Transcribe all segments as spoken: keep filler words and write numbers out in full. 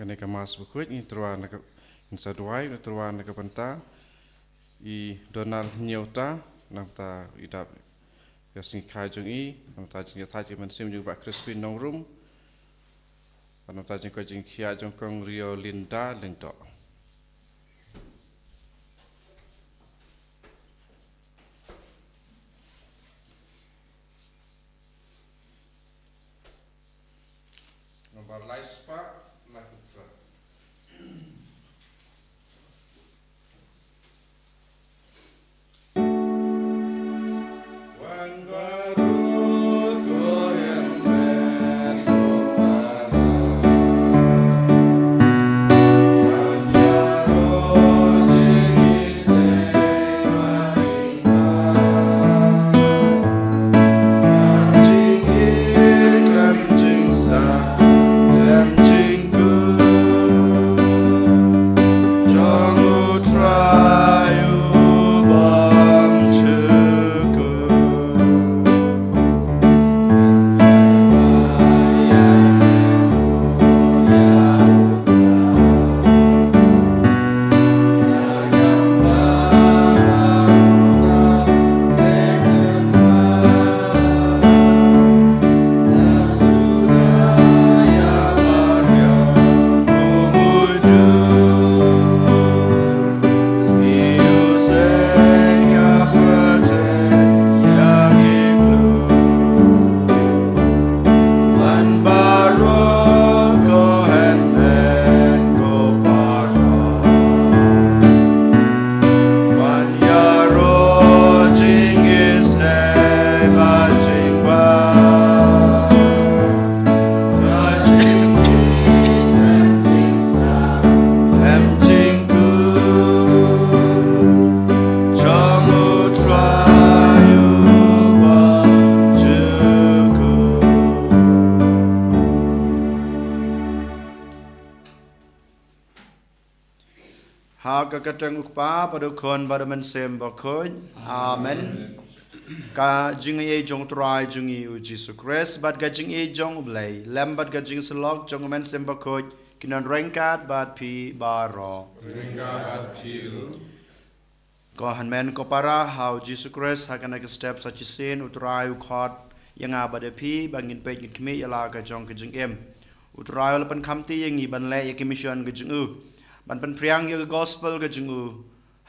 Kane ka Mass bakhuid ngi tyrwa na ka, ngi sa duwai, ngi tyrwa na ka bynta i Donald Hynñiewta, na ka bynta i dap ïa ka sngi kha jong i, na ka bynta jingïathait ïa ka mynsiem jong i Bah Crispin Nongrum, na ka bynta jingkoit jingkhiah jong i Kong Riolinda Lyngdoh. Nombar lai spah, lai phew phra. Ha ka kyrteng u Kpa bad u Khun bad u Mynsiem Bakhuid. Amen. Ka jingaiei jong u Trai jong ngi u Jisu Khrist bad ka jingaiei jong u Blei lem bad ka jingsyllok jong u Mynsiem Bakhuid kin don ryngkat bad phi baroh. Ryngkat bad phi ruh. Ko hynmen ko para, ha u Jisu Khrist ha kane ka step sa shisien u Trai u khot ïa nga bad ïa phi ba ngin peit ngin khmih ïa la ka jong ka jingim. U Trai u la pynkhamti ïa ngi ban leh ïa ka mission ka jong u, ban pynphriang ïa ka gospel ka jong u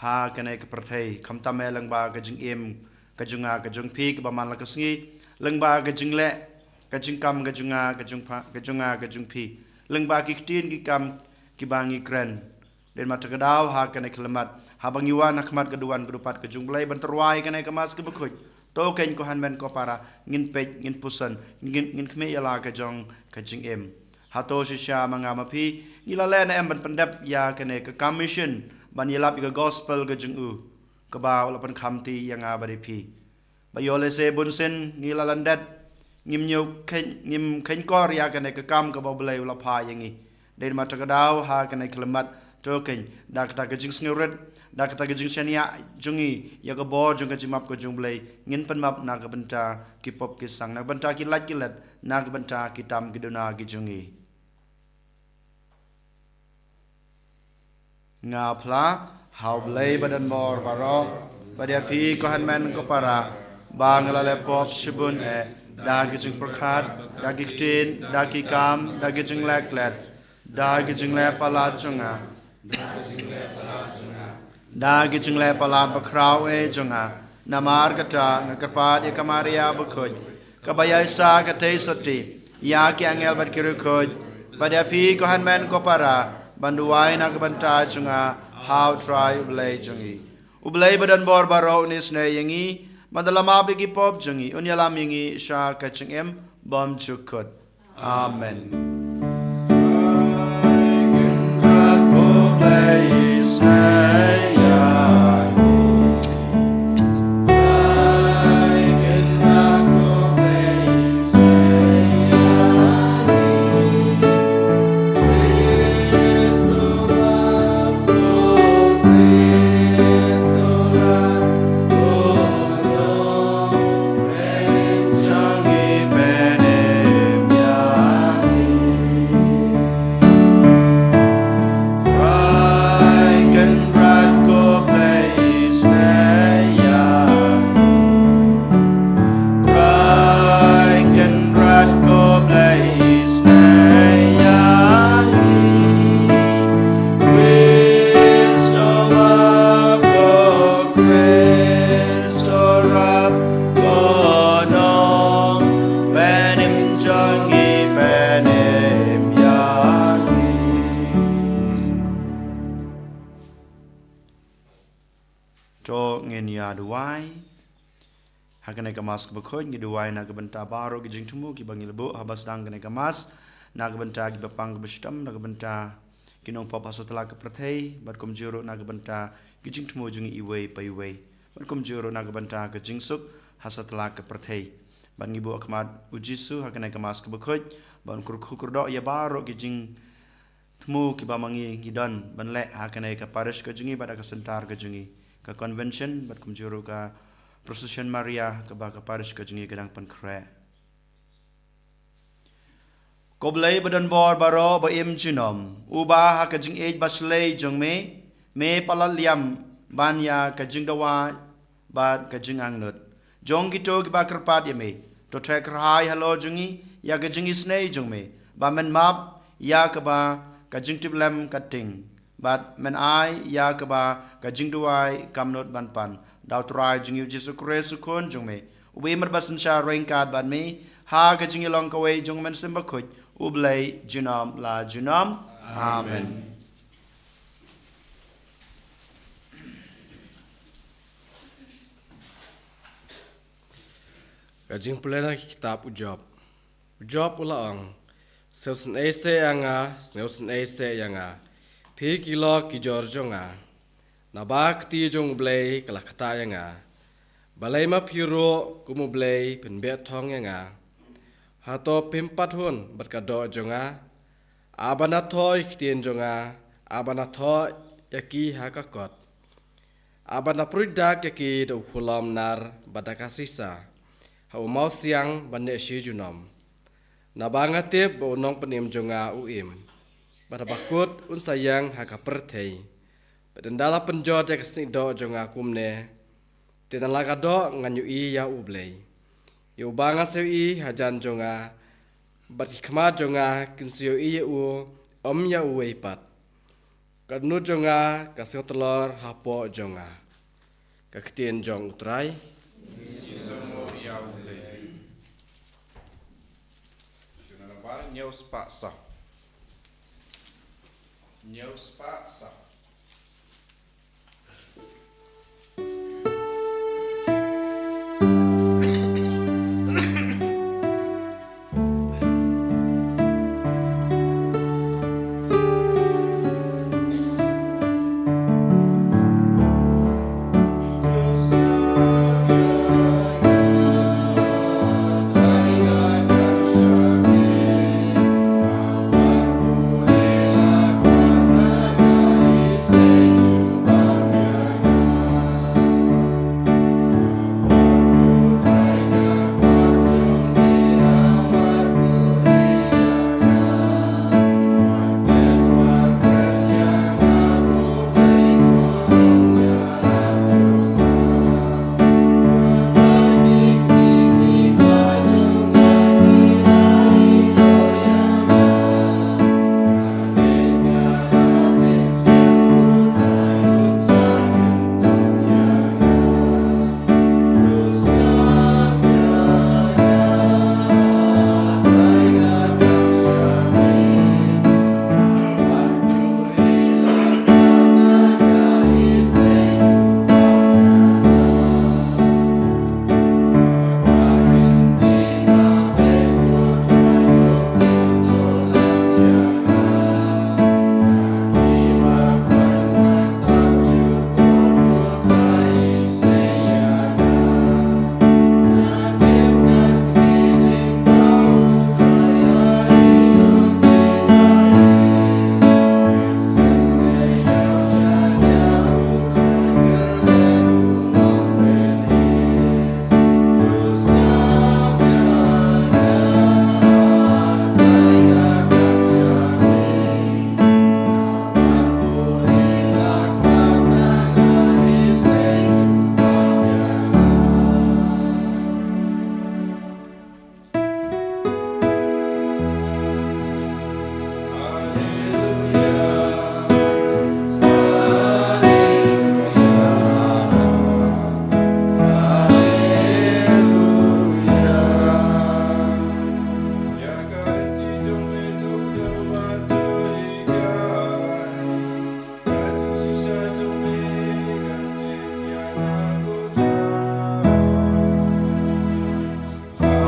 ha kane ka pyrthei, khamtam eh lyngba ka jingim ka jong nga ka jong phi kaba man la ka sngi, lyngba ka jingleh ka jingkam ka jong nga, ka jong pha, ka jong nga, ka jong phi. Lyngba ki ktien ki kam kiba ngi kren. Dei ma ta ka daw ha kane ka khyllipmat, haba ngi wan ha khmat ka duwan ka dupat ka jong U Blei ban tyrwa ïa kane ka Mass kaba khuid. To keiñ ko hynmen ko para, ngin peit, ngin puson, ngin, ngin khmih ïa la ka jong ka jingim. Hato shisha ma nga ma phi ngi la leh ne em ban pyndep ïa kane ka kam mission ban ïalap ïa ka gospel ka jong u, kaba u la pynkhamti ïa nga bad ïa phi? Ba ïoh lehse bunsien ngi la lyndet, ngim ñiew kheiñ, ngim kheiñkor ïa kane ka kam kaba U Blei u la phah ïa ngi. Dei ma ta ka daw ha kane ka khyllipmat, to keiñ da kata ka jingsngewrit, da kata ka jingshaniah jong ngi ïa ka bor jong ka jingmap ka jong U Blei, ngin pynmap na ka bynta ki pop ki sang, na ka bynta ki lait ki let, na ka bynta ki tam ki duna ki jong ngi. Nga phla ha U Blei badonbor baroh, bad ïa phi ko hynmen ko para, ba nga la leh pop shibun eh, da ki jingpyrkhat, da ki ktien, da ki kam, da ki jingleh klet, da ki jingleh palat jong nga, da ki jingleh palat bakhraw eh jong nga. Namar kata nga kyrpad ïa ka Maria bakhuid, kaba ïaishah ka theisotti, ïa ki angel bad ki riewkhuid, bad ïa phi ko hynmen ko para, ban duwai na ka bynta jong nga ha U Trai U Blei jong ngi. U Blei badonbor baroh un isynei ïa ngi, bad un ïalam ïa ki pop jong ngi, un ïalam ïa ngi sha ka jingim bymjukut. Amen. Khrist, to rap ko nong, pynim jong ngi, pynim ïa ngi. To ngin ïa duwai. Ha kane ka Mass kaba khuid ngi duwai na ka bynta baroh ki jingthmu kiba ngi la buh haba sdang kane ka Mass, na ka bynta kiba pang kiba shitom, na ka bynta ki nongpop ha satlak ka pyrthei, bad kumjuh ruh na ka bynta ki jingthmu jong ngi iwei pa iwei, bad kumjuh ruh na ka bynta ka jingsuk ha satlak ka pyrthei. Bad ngi buh ha khmat U Jisu ha kane ka Mass kaba khuid, ban kyrkhu kyrdoh ïa baroh ki jingthmu kiba ma ngi ngi don ban leh ha kane ka parish ka jong ngi bad ha ka center ka jong ngi, ka convention, bad kumjuh ruh ka procession Maria kaba ka parish ka jong ngi ka dang pynkhreh. Ko Blei badonbor baroh ba im junom, uba ha ka jingïeit ba shlei jong me, me palat liam ban ïa ka jingdawa bad ka jingangnud jong kito kiba kyrpad ïa me. To theh kyrhai halor jong ngi ïa ka jingisynei jong me, ba men map ïa kaba ka jingtiplem ka tieng, bad men ai ïa kaba ka jingduwai kam nud ban pan. Da U Trai jong ngi U Jisu Khrist U Khun jong me, uba im bad ba synshar ryngkat bad me ha ka jingïalong kawei jong U Mynsiem Bakhuid, U Blei junom la junom. Amen. Ka jingpule na ki kitab u Job. U Job u la ong, sngewsynei seh ïa nga, sngewsynei seh ïa nga, phi ki lok ki jor jong nga. Naba ka kti jong U Blei ka la ktah ïa nga. Balei ma phi ruh kum U Blei phin beh thong ïa nga? Hato phim pat hun bad ka doh jong nga? A ban da thoh ïa ki ktien jong nga, a ban da thoh ïa ki ha ka kot. A ban da pruid dak ïa ki da u khulom nar bad da ka sisa, ha u mawsiang ban neh shi junom. Naba nga tip ba u nongpynim jong nga u im, bad haba kut un sa ïeng ha ka pyrthei. Bad ynda la pynjot ïa ka snieh doh jong nga kumne, te na la ka doh ngan ïohi ïa U Blei, ïa uba ngan sa ïohi hajan jong nga, bad ki khmat jong nga kin sa ïohi ïa u, ym ïa uwei pat. Ka dohnud jong nga ka sngewtlor hapoh jong nga. Ka ktien jong U Trai. Ngin sa ïohi ïa U Blei. Hynñiew spah saw. Hynñiew spah saw.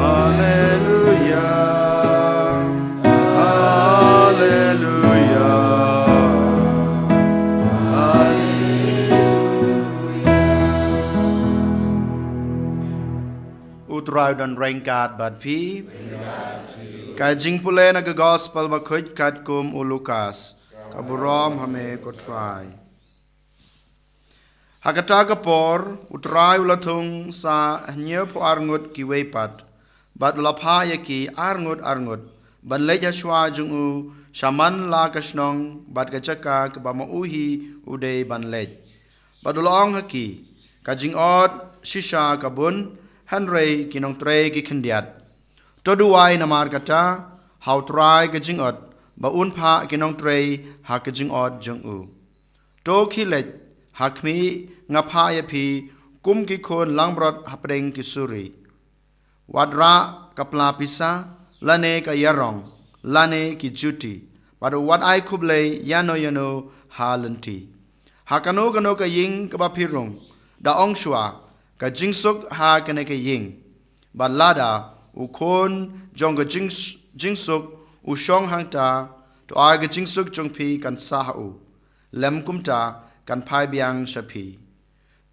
Haleluya. Haleluya. Haleluya. U Trai u don ryngkat bad phi. Ka jingpule na ka Gospel bakhuid katkum u Lukas. Ka burom ha me ko Trai. Ha kata ka por, u Trai u la thung sa hynñiewphew ar ngut kiwei pat, bad u la phah ïa ki ar ngut ar ngut, ban leit ha shuwa jong u, sha man la ka shnong, bad ka jaka kaba ma u hi u dei ban leit. Bad u la ong ha ki, ka jingot shisha ka bun, hynrei ki nongtrei ki khyndiat. To duwai namar kata, ha u Trai ka jingot, ba un phah ki nongtrei ha ka jingot jong u. To khie leit, ha khmih, nga phah ïa phi, kum ki khun langbrot hapdeng ki suri. Wat rah ka pla pisa, lane ka ïarong, lane ki juti, bad wat ai khublei ïano ïano ha lynti. Ha kano kano ka ïing kaba phi rung, da ong shuwa, ka jingsuk ha kane ka ïing. Bad lada, u khun jong ka jings-, jingsuk, u shong hangta, to ai ka jingsuk jong phi kan sah ha u. Lym kumta, kan phai biang sha phi.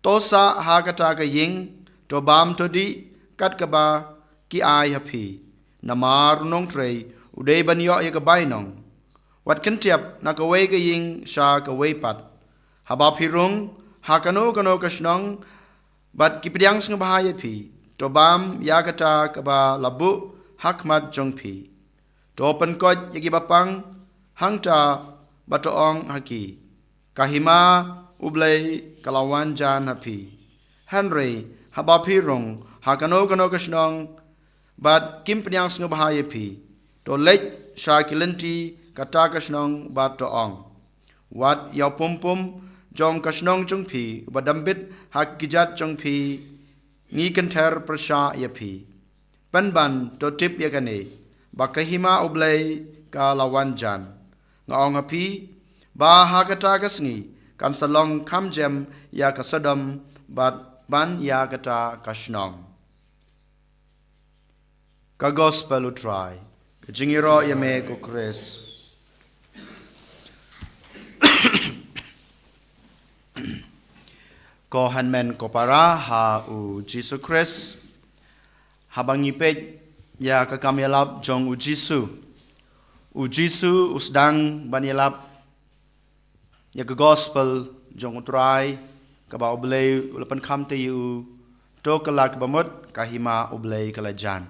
To sah ha kata ka ïing, to bam to dih, kat kaba ki ai ha phi. Namar u nongtrei, u dei ban ïoh ïa ka bainong. Wat kynthiap na kawei ka ïing sha kawei pat. Haba phi rung, ha kano kano ka shnong, bad ki pdiang sngewbha ïa phi. To bam ïa kata kaba la buh ha khmat jong phi. To pynkoit ïa kiba pang, hangta bad to ong ha ki. Ka hima U Blei ka la wan jan ha phi. Hynrei, haba phi rung, ha kano kano ka shnong, bad kim pdiang sngewbha ïa phi. To leit sha ki lynti kata ka shnong bad to ong. Wat ïa u pum pum jong ka shnong jong phi, uba dambit ha ki kjat jong phi, ngi kynther pyrshah ïa phi. Pynban to tip ïa kane. ba ka hima U Blei ka la wan jan. Nga ong ha phi, ba ha kata ka sngi kan sa long kham jem ïa ka Sodom bad ban ïa kata ka shnong. Ka Gospel U Trai. Ka jingïaroh ïa me ko Khrist. Ko hynmen ko para ha U Jisu Khrist. Haba ngi peit ïa ka kam ïalap jong U Jisu, U Jisu u sdang ban ïalap ïa ka Gospel jong U Trai, kaba U Blei u la pynkham te ïa u, to kylla kaba mut ka hima U Blei ka la jan.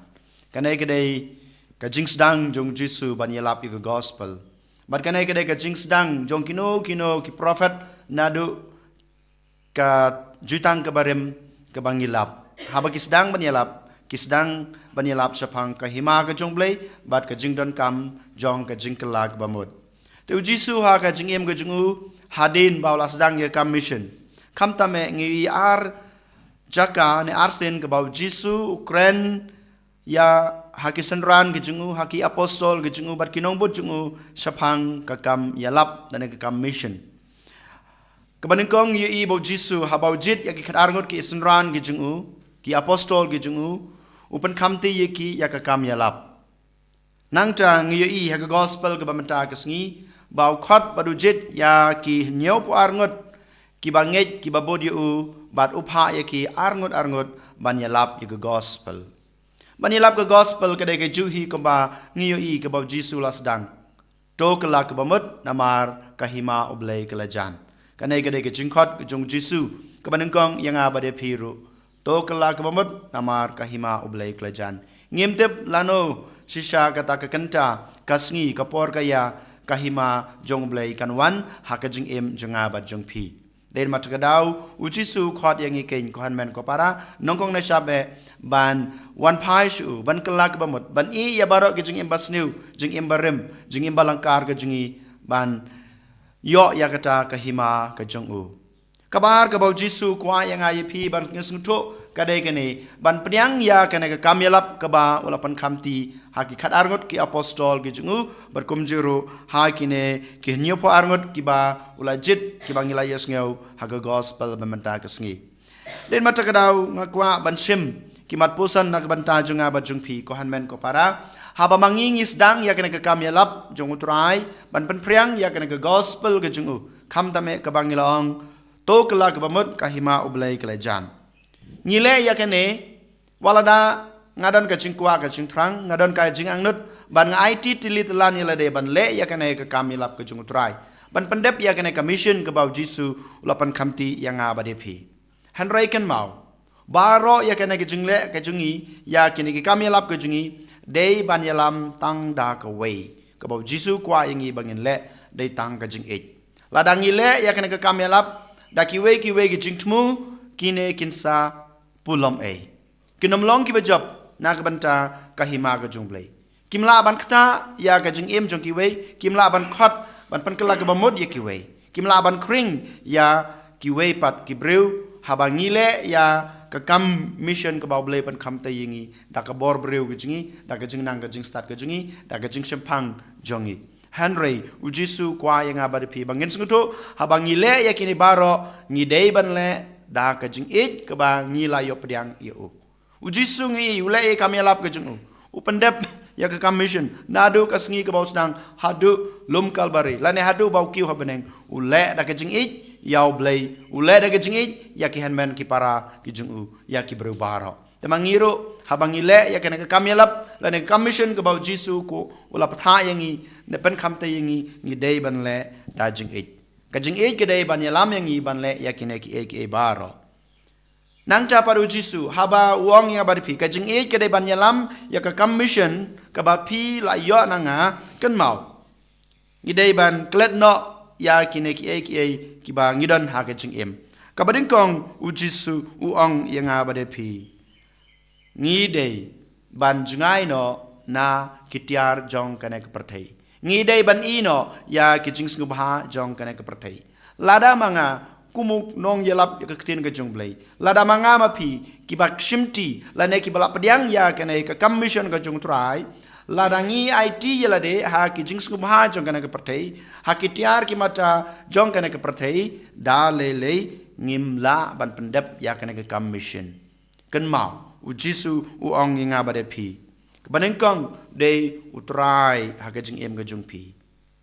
Kane ka dei ka jingsdang jong U Jisu ban ïalap ïa ka Gospel. Bad kane ka dei ka jingsdang jong kino kino ki prophet naduh ka Jutang kaba Rim kaba ngi lap. Haba ki sdang ban ïalap, ki sdang ban ïalap shaphang ka hima ka jong U Blei bad ka jingdonkam jong ka jingkylla kaba mut. Te U Jisu ha ka jingim ka jong u, hadien ba u la sdang ïa ka mission, khamtam eh ngi ïohi ar jaka ne ar sien kaba U Jisu u kren ïa ha ki synran ki jong u, ha ki apostol ki jong u bad ki nongbud jong u shaphang ka kam ïalap ne ka kam mission. Kaba nyngkong ngi ïohi ba U Jisu haba u jied ïa ki khatar ngut ki synran ki jong u, ki apostol ki jong u, u pynkham te ïa ki ïa ka kam ïalap. Nangta ngi ïohi ha ka Gospel kaba mynta ka sngi ba u khot bad u jied ïa ki hynñiewphew ar ngut kiba ngeit kiba bud ïa u, bad u phah ïa ki ar ngut ar ngut ban ïalap ïa ka Gospel. Ban ïalap ka Gospel ka dei ka juh hi kumba ngi ïohi kaba U Jisu u la sdang, to kylla kaba mut namar ka hima U Blei ka la jan. Kane ka dei ka jingkhot ka jong U Jisu kaba nyngkong ïa nga bad ïa phi ruh, to kylla kaba mut namar ka hima U Blei ka la jan. Ngim tip lano shisha kata ka kynta, ka sngi, ka por, ka ïa, ka hima jong U Blei kan wan ha ka jingim jong nga bad jong phi. Dei namar kata ka daw U Jisu u khot ïa ngi keiñ ko hynmen ko para, nyngkong ne shap eh, ban wan phai sha u, ban kylla kaba mut, ban ïeh ïa baroh ki jingim basniew, jingim barim, jingim balyngkar ka jong ngi, ban ïoh ïa kata ka hima ka jong u. Kaba ar kaba U Jisu u kwah ïa nga ïa phi ban ngin sngewthuh ka dei kane, ban pdiang ïa kane ka kam ïalap kaba u la pynkham te ha ki khatar ngut ki apostol ki jong u, bad kumjuh ruh ha kine ki hynñiewphew ar ngut kiba u la jied, kiba ngi la ïohsngew ha ka Gospel ba mynta ka sngi. Dei namar kata ka daw nga kwah ban shim ki mat pyrshang na ka bynta jong nga bad jong phi ko hynmen ko para, haba ma ngi ngi sdang ïa kane ka kam ïalap jong U Trai, ban pynphriang ïa kane ka Gospel ka jong u, khamtam eh kaba ngi la ong, to kylla kaba mut ka hima U Blei ka la jan. Ngi leh ïa kane, wat lada nga don ka jingkwah ka jingthrang, nga don ka jingangnud, ban nga aiti tylli tyllun ïa lade ban leh ïa kane ka kam ïalap ka jong U Trai, ban pyndep ïa kane ka mission kaba U Jisu u la pynkham te ïa nga bad ïa phi. Hynrei kynmaw, baroh ïa kane ka jingleh ka jong ngi ïa kine ki kam ïalap ka jong ngi, dei ban ïalam tang da kawei kaba U Jisu u kwah ïa ngi ba ngin leh, dei tang ka jingïeit. Lada ngi leh ïa kane ka kam ïalap da kiwei kiwei ki jingthmu, kine kin sa pulom ei. Kin ym long kiba jop na ka bynta ka hima ka jong U Blei. Kim lah ban ktah ïa ka jingim jong kiwei, kim lah ban khot ban pynkylla kaba mut ïa kiwei, kim lah ban khring ïa kiwei pat ki briew, haba ngi leh ïa ka kam mission kaba U Blei u pynkham te ïa ngi, da ka bor briew ka jong ngi, da ka jingnang ka jingstad ka jong ngi, da ka jingshemphang jong ngi. Hynrei U Jisu u kwah ïa nga bad ïa phi ba ngin sngewthuh, haba ngi leh ïa kine baroh, ngi dei ban leh da ka jingïeit kaba ngi la ïoh pdiang ïa u. U Jisu ngi ïohi u leh ïa ka kam ïalap ka jong u, u pyndep ïa ka kam mission, naduh ka sngi kaba u sdang haduh lum Kalbari, lane haduh ba u kiew ha bneng, u leh da ka jingïeit ïa U Blei, u leh da ka jingïeit ïa ki hynmen ki para ki jong u, ïa ki briew baroh. Te ma ngi ruh, haba ngi leh ïa kane ka kam ïalap lane ka kam mission kaba U Jisu u la pathah ïa ngi ne pynkham te ïa ngi, ngi dei ban leh da jingïeit. Ka jingïeit ka dei ban ïalam ïa ngi ban leh ïa kine kiei kiei baroh. Nangta pat U Jisu haba u ong ïa nga bad ïa phi, ka jingïeit ka dei ban ïalam ïa ka kam mission kaba phi la ïoh na nga, kynmaw, ngi dei ban klet noh ïa kine kiei kiei kiba ngi don ha ka jingim. Kaba nyngkong U Jisu u ong ïa nga bad ïa phi, ngi dei ban jngai noh na ki tiar jong kane ka pyrthei. Ngi dei ban ïeh noh ïa ki jingsngewbha jong kane ka pyrthei. Lada ma nga kum u nongïalap ïa ka ktien ka jong U Blei, lada ma nga ma phi kiba shimti lane kiba la pdiang ïa kane ka kam mission ka jong U Trai, Lada ngi aiti ïa lade ha ki jingsngewbha jong kane ka pyrthei, ha ki tiar ki mata jong kane ka pyrthei, da lei lei ngim lah ban pyndep ïa kane ka kam mission. Kynmaw, u Jisu u ong ïa nga bad ïa phi, kaba nyngkong dei u Trai ha ka jingim ka jong phi.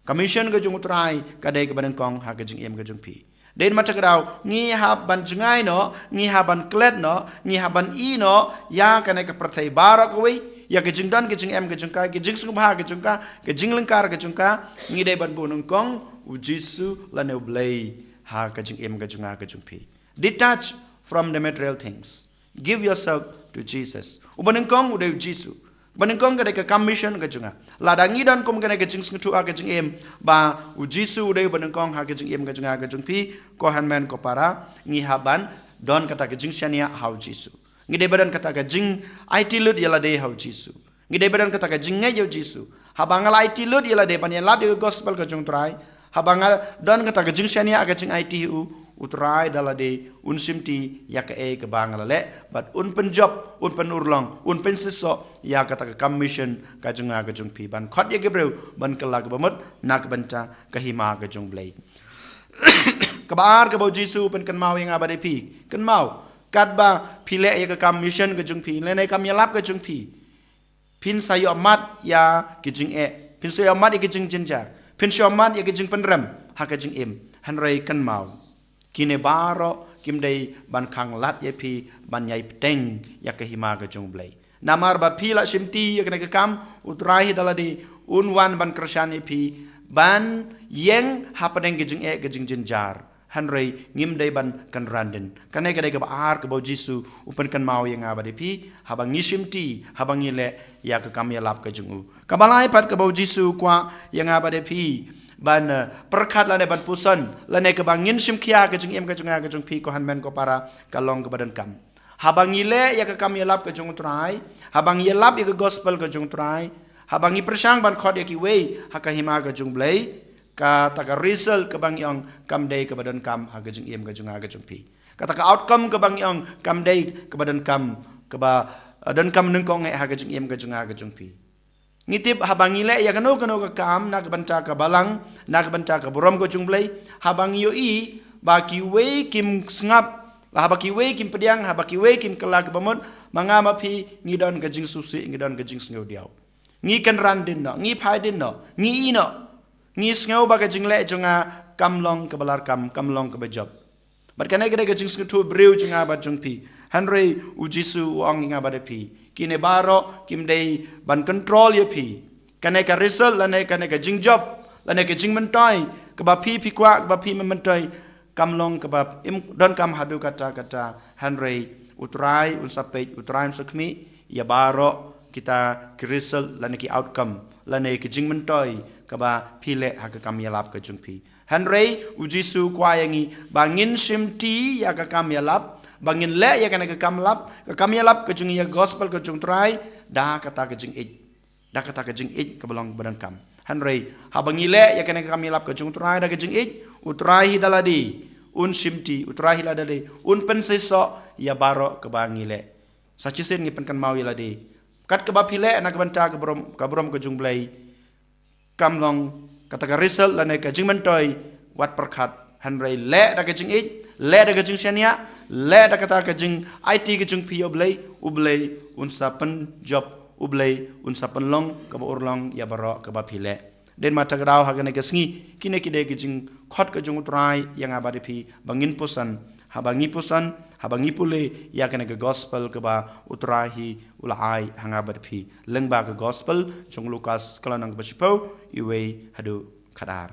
Ka mission ka jong u Trai ka dei kaba nyngkong ha ka jingim ka jong phi. Dei namar kata ka daw, ngi hap ban jngai noh, ngi hap ban klet noh, ngi hap ban ïeh noh ïa kane ka pyrthei baroh kawei, ïa ka jingdon ka jingem ka jong ka, ka jingsngewbha ka jong ka, ka jinglyngkar ka jong ka. Ngi dei ban buh nyngkong u Jisu lane u Blei ha ka jingim ka jong nga ka jong phi. Detach from the material things. Give yourself to Jesus. Uba nyngkong u dei u Jisu. Uba nyngkong ka dei ka kam mission ka jong nga. Lada ngi don kum kane ka jingsngewthuh ha ka jingim ba u Jisu u dei uba nyngkong ha ka jingim ka jong nga ka jong phi, ko hynmen ko para, ngi hap ban don kata ka jingshaniah ha u Jisu. Ngi dei ba don kata ka jingaiti lut ïa lade ha u Jisu. Ngi dei ba don kata ka jingngeit ïa u Jisu. Haba nga la aiti lut ïa lade ban ïalap ïa ka gospel ka jong u Trai, haba nga don kata ka jingshaniah ka jingaiti ïa u, u Trai da lade un shimti ïa kaei kaba nga la leh, bad un pynjop, un pynurlong, un pynseisoh ïa kata ka kam mission ka jong nga ka jong phi, ban khot ïa ki briew ban kylla ka bamut na ka bynta ka hima ka jong u Blei. Kaba ar, kaba u Jisu u pynkynmaw ïa nga bad ïa phi, kynmaw, katba phi leh ïa ka kam mission ka jong phi lane kam ïalap ka jong phi, phin sa ïohmad ïa ki jingeh, phin sa ïohmad ïa ki jingjynjar, phin sa ïohmad ïa ki jingpynrem ha ka jingim. Hynrei kynmaw, kine baroh kim dei ban khanglad ïa phi ban ïai bteng ïa ka hima ka jong u Blei. Namar ba phi la shimti ïa kane ka kam, u Trai hi da lade un wan ban kyrshan ïa phi ban ïeng hapdeng ki jingeh ki jingjynjar. Hynrei ngim dei ban kynran dien. Kane ka dei kaba ar kaba u Jisu u pynkynmaw ïa nga bad ïa phi, haba ngi shimti, haba ngi leh ïa ka kam ïalap ka jong u. Kaba lai pat kaba u Jisu u kwah ïa nga bad ïa phi ban, eh, pyrkhat lane ban puson, lane kaba ngin shim khia ha ka jingim ka jong nga ka jong phi, ko hynmen ko para, ka long kaba donkam. Haba ngi leh ïa ka kam ïalap ka jong u Trai, haba ngi ïalap ïa ka gospel ka jong u Trai, haba ngi pyrshang ban khot ïa kiwei ha ka hima ka jong u Blei, kata ka result kaba ngi ong kam dei kaba donkam ha ka jingim ka jong nga ka jong phi. Kata ka outcome kaba ngi ong kam dei kaba donkam, kaba, eh, donkam nyngkong eh ha ka jingim ka jong nga ka jong phi. Ngi tip, haba ngi leh ïa kano kano ka kam na ka bynta ka balang, na ka bynta ka burom ka jong u Blei, haba ngi ïohi ba kiwei kim sngap, haba kiwei kim pdiang, haba kiwei kim kylla ka bamut, ma nga ma phi ngi don ka jingsngewsih, ngi don ka jingsngewdiaw. Ngi kynran dien noh, ngi phai dien noh, ngi ïeh noh. Ngi sngew ba ka jingleh jong nga kam long kaba larkam, kam long kaba jop. Bad kane ka dei ka jingsngewthuh briew jong nga bad jong phi. Hynrei u Jisu u ong ïa nga bad ïa phi, kine baroh kim dei ban control ïa phi. Kane ka result lane kane ka jingjop lane ka jingmyntoi kaba phi phi kwah, kaba phi myntoi, kam long kaba im donkam haduh katta katta. Hynrei u Trai un sa peit, u Trai un sa khmih ïa baroh kita ki result lane ki outcome lane ki jingmyntoi kaba phi leh ha ka kam ïalap ka jong phi. Hynrei u Jisu u kwah ïa ngi ba ngin shimti ïa ka kam ïalap, ba ngin leh ïa kane ka kam ïalap, ka kam ïalap ka jong ngi ïa ka gospel ka jong u Trai, da kata ka jingïeit, da kata ka jingïeit kaba long ba donkam. Hynrei haba ngi leh ïa kane ka kam ïalap ka jong u Trai da ka jingïeit, u Trai hi da lade un shimti, u Trai hi da lade un pynseisoh ïa baroh kaba ngi leh. Sa shisien ngi pynkynmaw ïa lade, kat kaba phi leh na ka bynta ka burom, ka burom ka jong u Blei, kam long kata ka result lane ka jingmyntoi wat pyrkhat. Hynrei leh da ka jingïeit, leh da ka jingshaniah, leh da kata ka jingaiti ka jong phi ïa u Blei, u Blei un sa pynjop, u Blei un sa pynlong kaba urlong ïa baroh kaba phi leh. Dei namar kata ka daw ha kane ka sngi, kine ki dei ki jingkhot ka jong u Trai ïa nga bad ïa phi ba ngin puson, haba ngi puson, haba ngi pule ïa kane ka gospel kaba u Trai hi u la ai ha nga bad ïa phi. Lyngba ka gospel jong u Lukas ka lynnong kaba shiphew, iwei haduh khadar.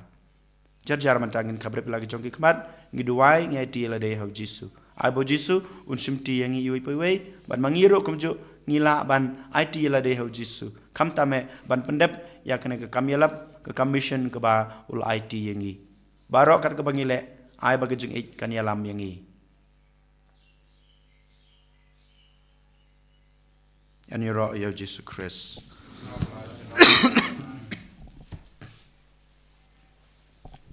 Jar jar mynta ngin khapbrip la ki jong ki khmat, ngi duwai, ngi aiti ïa lade ha u Jisu. Ai ba u Jisu un shimti ïa ngi iwei pa iwei, bad ma ngi ruh kumjuh ngi lah ban aiti ïa lade ha u Jisu. Khamtam eh ban pyndep ïa kane ka kam ïalap, ka kam mission kaba u la aiti ïa ngi. Baroh kat kaba ngi leh, ai ba ka jingïeit kan ïalam ïa ngi. Ïaroh ïa u Jisu Khrist.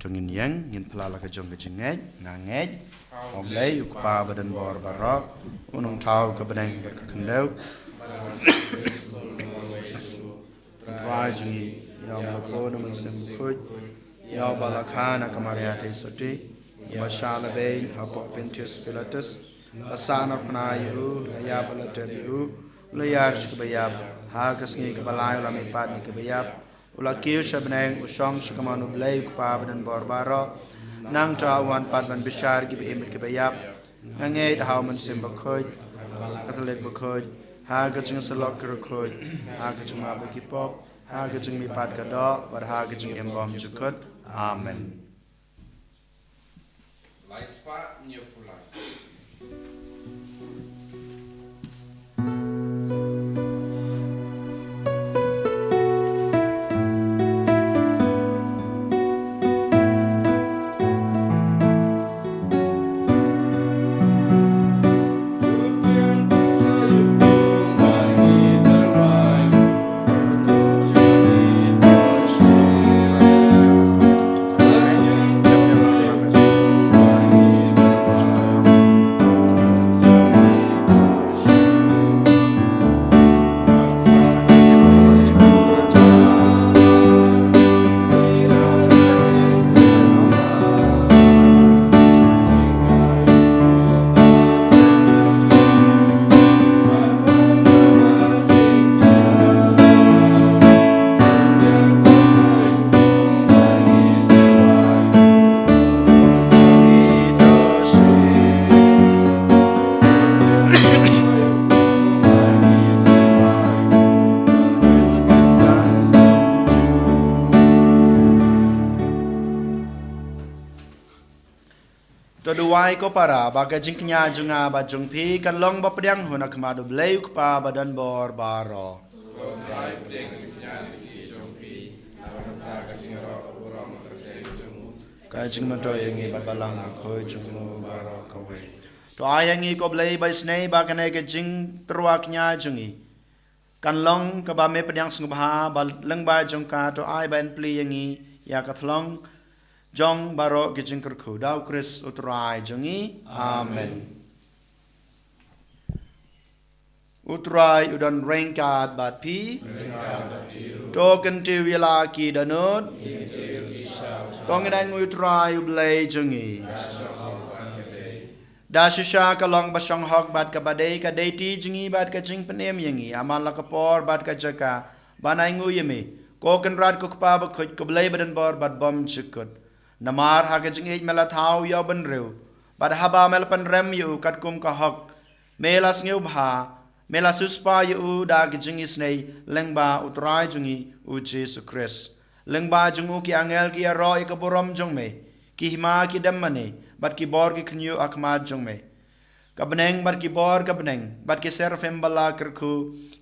To ngin ïeng, ngin phla la ka jong ka jingngeit, nga ngeit ha u Blei u Kpa ba don bor baroh, u nongthaw ka bneng bad ka khyndew. Jong ngi, ïa u ba la pun na u Mynsiem Bakhuid, ïa u ba la kha na ka Maria Theisotti, ba shah lehbeiñ hapoh Pontius Pilatus, la sahnarphna ïa u, la ïap bad la tep ïa u, u la ïar sha kiba ïap, ha ka sngi kaba lai u la mihpat na kiba ïap, u la kiew sha bneng, u shong sha kamon U Blei U Kpa badonbor baroh. Nangta u wan pat ban bishar ïa kiba im bad kiba ïap. Nga ngeit ha u Mynsiem Bakhuid, Katholik Bakhuid, ha ka jingïasyllok ki riewkhuid, ha ka jingmap ïa ki pop, ha ka jingmihpat ka doh, bad ha ka jingim bymjukut. Amen. To duwai ko para, ba ka jingkñia jong nga bad jong phi kan long ba pdiang hun ha khmat U Blei U Kpa badonbor baroh. Ka jingmyntoi ïa ngi bad Balang Bakhuid jong u baroh kawei. To ai ïa ngi ko Blei ba isynei ba kane ka jingtyrwa kñia jong ngi kan long kaba me pdiang sngewbha, ba lyngba jong ka to ai ban plie ïa ngi ïa ka thlong jong baroh ki jingkyrkhu. Da U Khrist U Trai jong ngi. Amen. U Trai u don ryngkat bad phi. To kyntiew ïa la ki dohnud. To ngin ainguh ïa U Trai U Blei jong ngi. Da shisha ka long ba shong hok bad kaba dei ka dei ti jong ngi bad ka jingpynim ïa ngi ha man la ka por bad ka jaka ban ainguh ïa me, ko Kynrad ko Kpa Bakhuid, ko Blei badonbor bad bymjukut. Namar ha ka jingïeit me la thaw ïa u bynriew, bad haba me la pynrem ïa u katkum ka hok, me la sngewbha, me la siewspah ïa u da ka jingisynei lyngba U Trai jong ngi U Jisu Khrist. Lyngba jong u ki angel ki ïaroh ïa ka burom jong me, ki hima ki dem mane, bad ki bor ki khynñiuh ha khmat jong me. Ka bneng bad ki bor ka bneng, bad ki seraphim ba la kyrkhu,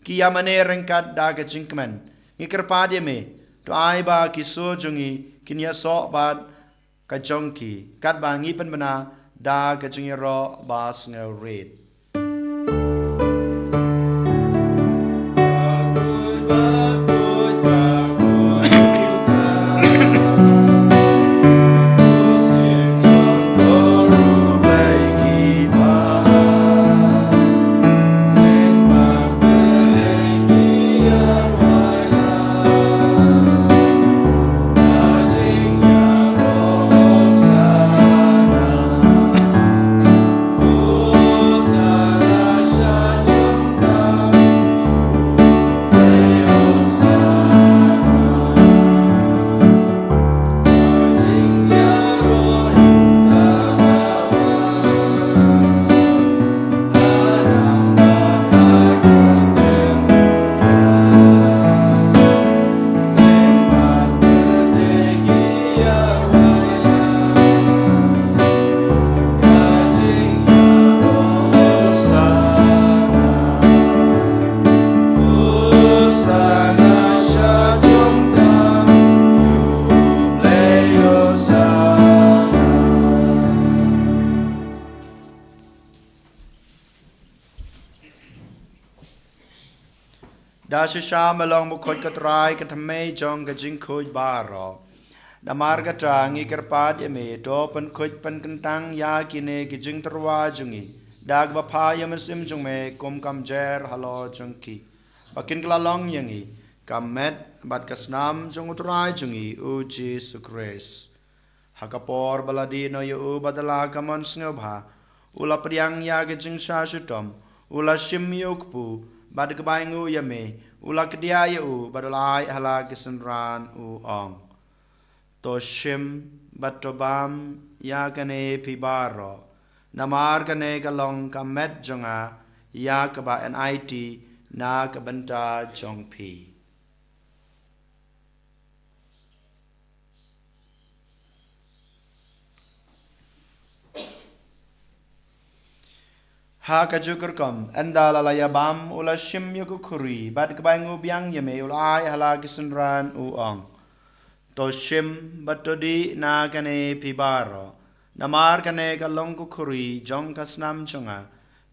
ki ïa mane ryngkat da ka jingkmen. Ngi kyrpad ïa me, to ai ba ki sur jong ngi kin ïasoh bad ka jong ki, katba ngi pynbna da ka jingïaroh ba sngewrit. Da shisha me long bakhuid, ko Trai, ka thymmei jong ka jingkhuid baroh. Namar kata ngi kyrpad ïa me, to pynkhuid pynkyntang ïa kine ki jingtyrwa jong ngi da kaba phah ïa u Mynsiem jong me kum ka mjer halor jong ki, ba kin kylla long ïa ngi ka met bad ka snam jong U Trai jong ngi U Jisu Khrist. Ha ka por ba la dih noh ïa u bad da la ka mon sngewbha, u la pdiang ïa ka jingshah shitom, u la shim ïa u kpu, bad kaba ainguh ïa me, u la kdiah ïa u bad u la ai ha la ki synran, u ong: To shim bad to bam ïa kane phi baroh, namar kane ka long ka met jong nga ïa kaba yn aiti na ka bynta jong phi. Ha kajuh ka rukom, ynda la la ïa bam, u la shim ïa ka khuri, bad kaba ainguh biang ïa me, u la ai ha la ki synran, u ong: To shim bad to dih na kane phi baroh, namar kane ka long ka khuri jong ka snam jong nga,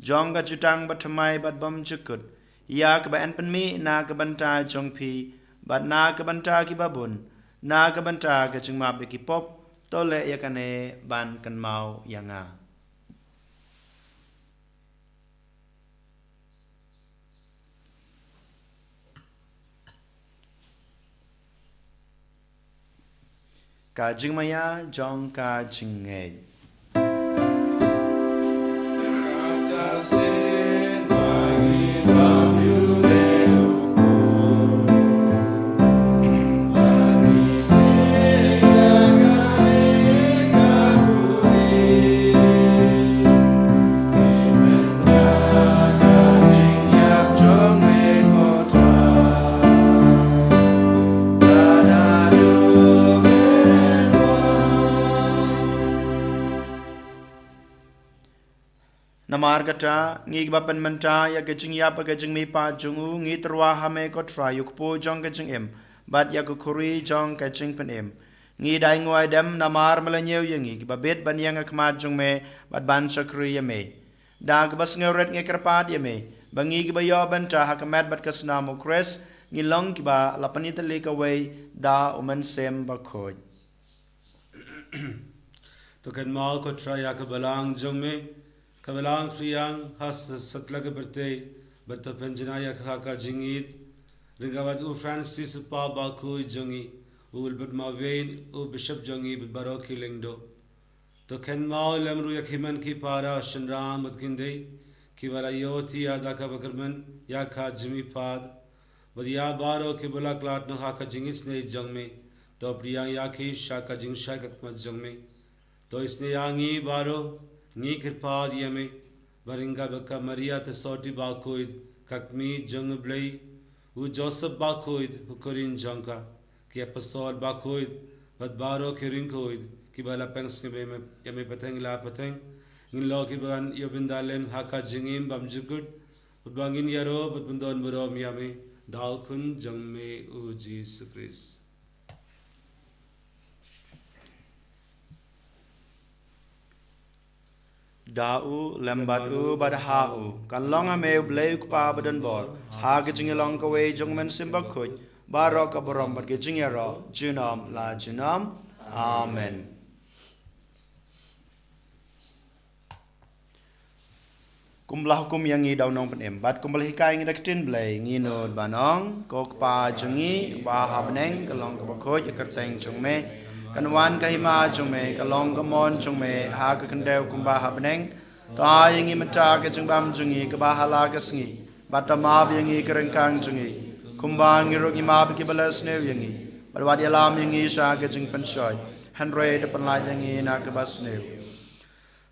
jong ka jutang bathymmai bad bymjukut, ïa kaba yn pynmih na ka bynta jong phi bad na ka bynta kiba bun, na ka bynta ka jingmap ïa ki pop. To leh ïa kane ban kynmaw ïa nga. Ka jingmaïa jong ka jingngeit. Namar kata, ngi kiba pynmynta ïa ka jingïap bad ka jingmihpat jong u, ngi tyrwa ha me ko Trai, ïa u kpu jong ka jingim bad ïa ka khuri jong ka jingpynim. Ngi da ainguh aidem namar me la ñiew ïa ngi kiba bit ban ïeng ha khmat jong me bad ban shakri ïa me. Da kaba sngewrit ngi kyrpad ïa me ba ngi kiba ïoh bynta ha ka met bad ka snam u Khrist, ngin long kiba la pynïatylli kawei da u Mynsiem Bakhuid. To kynmaw ko Trai ïa ka balang jong me, ka balang phriang ha sa-, satlak ka pyrthei, bad to pynjanai ïa ka ha ka jingïeit, ryngkat bad u Francis u Pope Bakhuid jong ngi, u Wilbert Marwein, u Bishop jong ngi, bad baroh ki lyngdoh. To kynmaw lem ruh ïa ki hynmen ki para, shynrang bad ki khyndai, kiba la ïoh thiah da kaba kyrmen ïa ka jingmihpat, bad ïa baroh kiba la khlad noh ha ka jingisynei jong me, to pdiang ïa ki sha ka jingshai khmat jong me. To isynei ïa ngi baroh, ngi kyrpad ïa me, ba ryngkat bad ka Maria Theisotti Bakhuid, ka kmie jong u Blei, u Joseph Bakhuid, u kurim jong ka, ki apostol bakhuid, bad baroh ki riewkhuid, kiba la pynsngew ïa me, ïa me pateng la pateng, ngin long kiban ïoh bynta lem ha ka jingim bymjukut, bad ba ngin ïaroh bad pyndonburom ïa me, da u Khun jong me u Jisu Khrist. Da u, lem bad u, bad ha u, kan long ha me u Blei u Kpa badonbor, ha ka jingïalong kawei jong u Mynsiem Bakhuid, baroh ka burom bad ka jingïaroh, junom la junom. Amen. Kumba la hukum ïa ngi da u Nongpynim, bad kumba la hikai ïa ngi da ka ktien Blei, ngin nud ban ong: Ko Kpa jong ngi, uba ha bneng, ka long kaba khuid ïa ka kyrteng jong me. Kan wan ka hima jong me, ka long ka mon jong me, ha ka khyndew kumba ha bneng. To ai ïa ngi mynta ka jingbam jong ngi kaba ha la ka sngi, bad to map ïa ngi ka ryngkang jong ngi, kumba ngi ruh ngi map ïa kiba la sniew ïa ngi. Bad wat ïalam ïa ngi sha ka jingpynshoi, hynrei to pynlait ïa ngi na kaba sniew.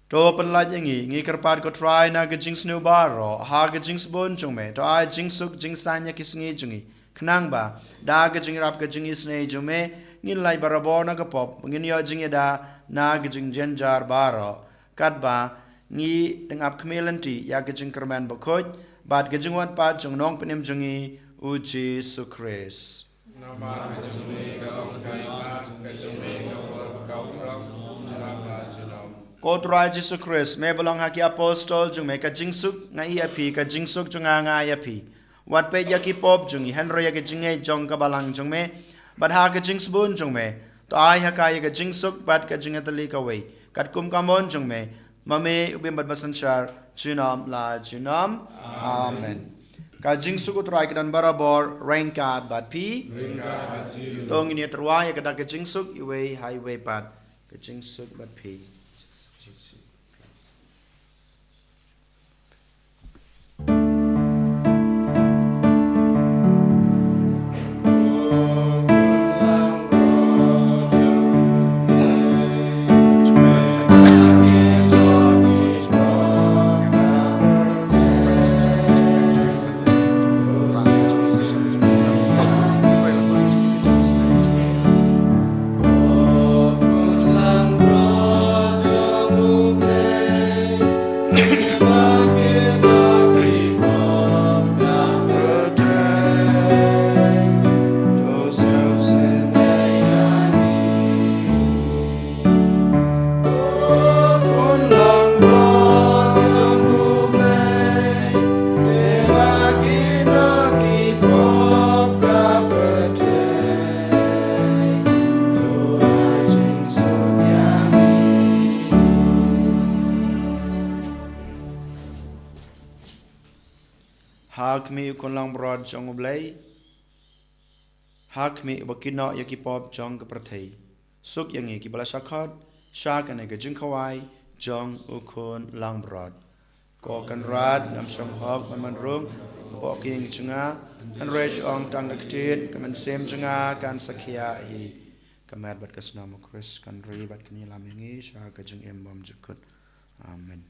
To pynlait ïa ngi, ngi kyrpad ko Trai, na ka jingsniew baroh, ha ka jingsbun jong me, to ai jingsuk jingsaiñ ïa ki sngi jong ngi. Khnang ba, da ka jingïarap ka jingisynei jong me, ngin lait barabor na ka pop, ngin ïoh jingïada na ka jingjynjar baroh. Katba ngi dang ap khmih lynti ïa ka jingkyrmen bakhuid, bad ka jingwan pat jong u Nongpynim jong ngi, u Jisu Khrist. Namar ka jong me ka long ka hima, ka jong me ka burom, ka burom, junom la junom. Ko Trai Jisu Khrist, me ba la ong ha ki apostol jong me, ka jingsuk nga ai ïa phi, ka jingsuk jong nga nga ai ïa phi. Wat peit ïa ki pop jong ngi, hynrei ïa ka jingngeit jong ka balang jong me, bad ha ka jingsbun jong me, to ai ha ka ïa ka jingsuk bad ka jingïatylli kawei, katkum ka mon jong me, ma me u bym bad basynshar, junom la junom. Amen. Amen. Ka jingsuk U Trai ka don barabor ryngkat bad phi. Ryngkat bad phi. To ngin ïa tyrwa ïa ka dak ka jingsuk iwei ha iwei pat. Ka jingsuk bad phi. Ha khmih, ko Khun langbrot jong U Blei. Ha khmih, uba kynnoh ïa ki pop jong ka pyrthei. Suk ïa ngi kiba la shah khot sha kane ka jingkhawai jong U Khun langbrot. Ko Kynrad, ngam shong hok ban wan rung hapoh ka ïing jong nga, hynrei shu ong tang da ka ktien, ka mynsiem jong nga kan sa khia hi. Ka met bad ka snam U Khrist kan ri bad kan ïalam ïa ngi sha ka jingim bymjukut. Amen.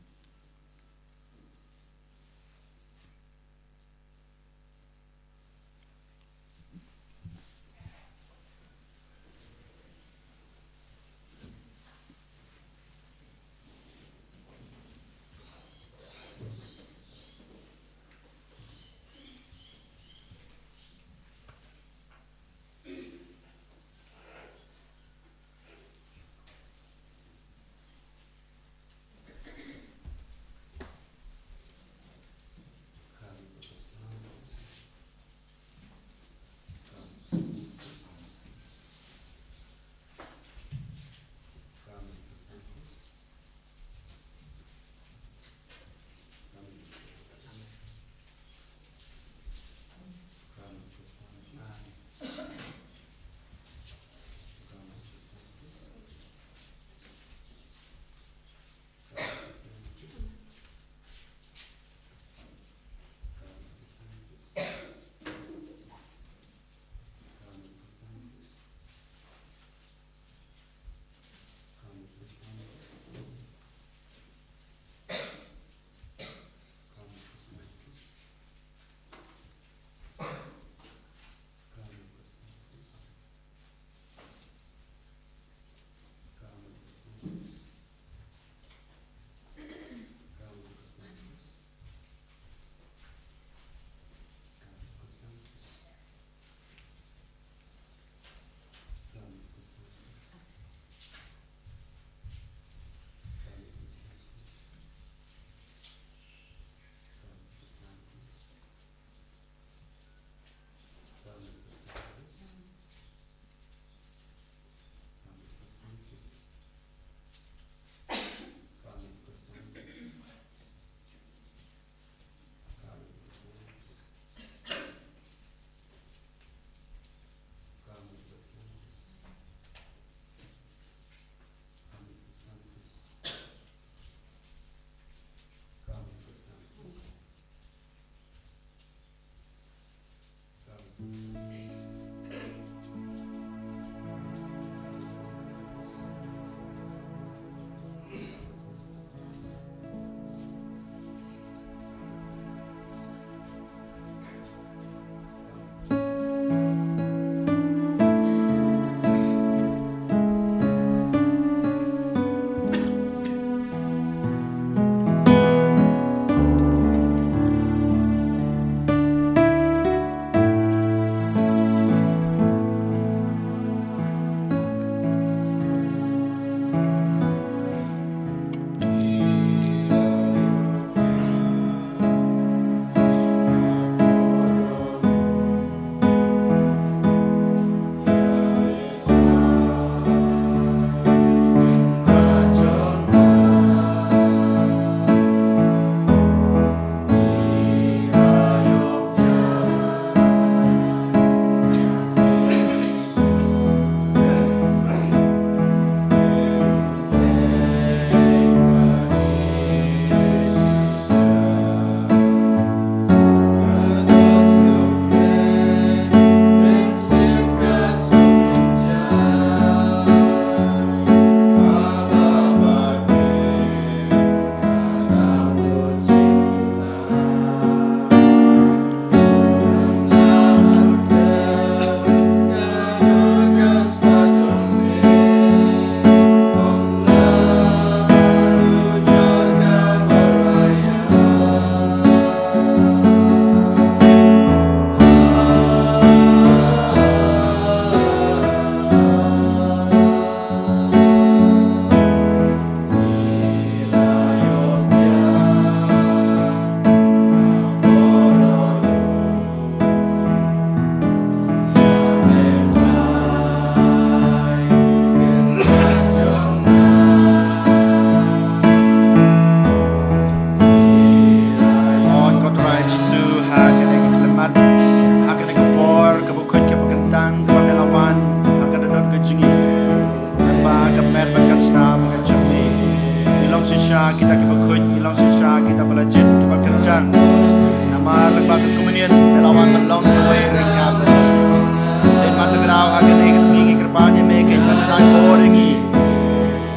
bor ïa ngi,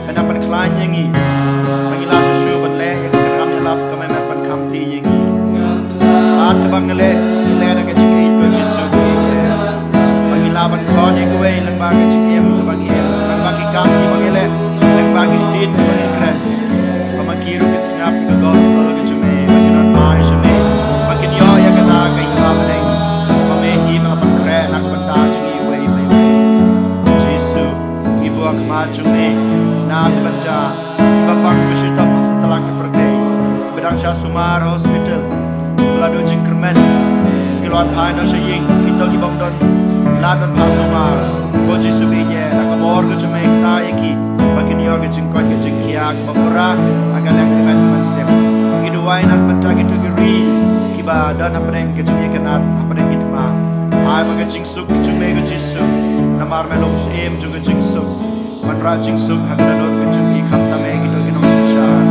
ban ïa pynkhlaiñ ïa ngi, ba ngi lah shuh shuh ban leh ïa ka kam ïalap ka met met ban kham ti ïa ngi. Bad kaba ngi leh, ngi leh da ka jingïeit ko Jisu, ba ngi lah ban khot ïa kiwei lyngba ka jingim kaba ngi im, lyngba ki kam kiba ngi leh, lyngba ki ktien kiba ngi kren. Ba ma ki ruh kin sngap ïa ka gospel ka jong me, ba kin ot ai sha me, ba kin ïoh ïa kata ka hima bneng, ba me hi me la pynkhreh na ka bynta jong ngi iwei pa iwei. Jisu, ngi buh ha khmat jong me na ka bynta kiba pang ba shitom ha satlak ka pyrthei, kiba dang sha sumar ha hospital, kiba la duh jingkyrmen, ki la phai noh sha ïing, kito ki bym don lad ban phah sumar. Ko Jisu, ba ïeit, da ka bor ka jong me kata ïa ki, ba kin ïoh ka jingkoit ka jingkhiah kaba pura ha ka liang ka met ka mynsiem. Ngi duwai na ka bynta kito ki ri kiba don hapdeng ka jingïakynad, hapdeng ki thma. Ai ba ka jingsuk ka jong me ko Jisu, namar me long u syiem jong ka jingsuk. Wanrah jingsuk ha ka dohnud ka jong ki, khamtam eh kito ki nongsynshar.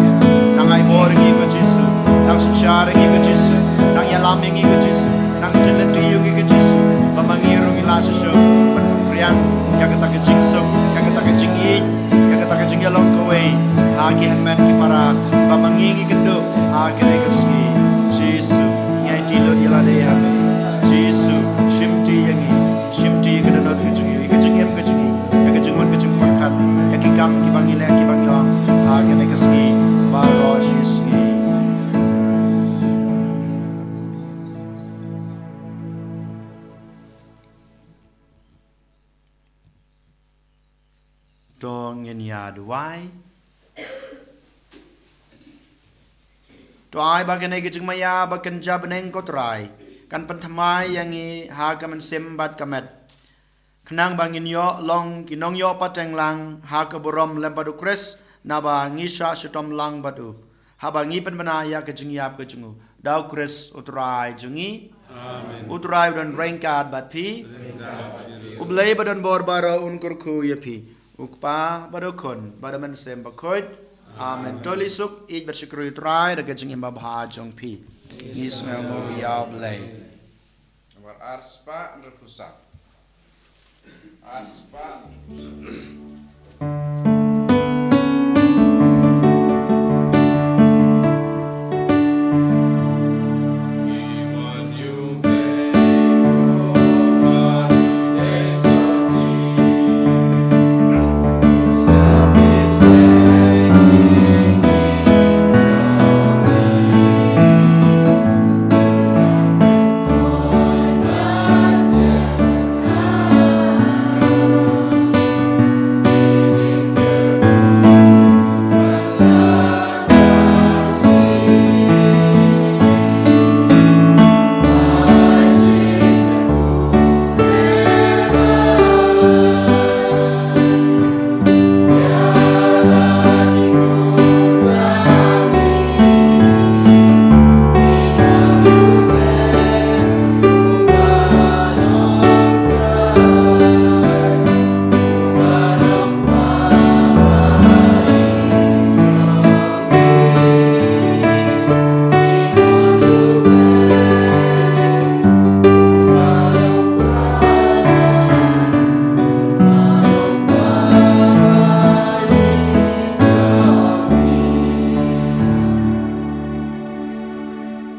Nang ai bor ïa ngi ko Jisu, nang synshar ïa ngi ko Jisu, nang ïalam ïa ngi ko Jisu, nang jin lynti ïa ngi ko Jisu, ba ma ngi ruh ngi lah shuh shuh ban pynpriang ïa kata ka jingsuk, ïa kata ka jingïeit, ïa kata ka jingïalong kawei ha ki hynmen ki para, ba ma ngi ngi kynduh ha kane ka sngi. Jisu, ngi aiti lut ïa lade ha me. Jisu, shimti ïa ngi, shimti ïa ka dohnud ka jong ngi, ïa ka jingim ka jong ngi, ïa ka jingmut ka jingpyrkhat, ïa ki kam kiba ngi leh kiba ngi ong ha kane ka sngi baroh shi sngi. To ngin ïa duwai. To ai ba kane ka jingmaïa ba kynja bneng ko Trai kan pynthymmai ïa ngi ha ka mynsiem bad ka met, khnang ba ngin ïoh long ki nongïoh pateng lang ha ka burom lem bad u Khrist, naba ngi shah shitom lang bad u, haba ngi pynbna ïa ka jingïap ka jong u da u Khrist u Trai jong ngi. Amen. U Trai u don ryngkat bad phi. Ryngkat bad phi. U Blei ba don bor baroh un kyrkhu ïa phi, u Kpa bad u Khun bad u Mynsiem Bakhuid. Amen. Amen. To leit suk, ïeit bad shukri u Trai da ka jingim babha jong phi. Ngi sngewnguh ïa u Blei. Nambar ar spah hynriewphew saw. Ar spah hynriewphew saw.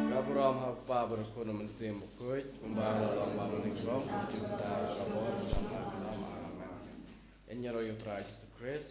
Ka burom ha u Kpa bad u Khun bad u Mynsiem Bakhuid, kumba la long, ba mynta, junom, junom. Amen. Ïa ngi ïaroh ïa u Trai Jisu Khrist.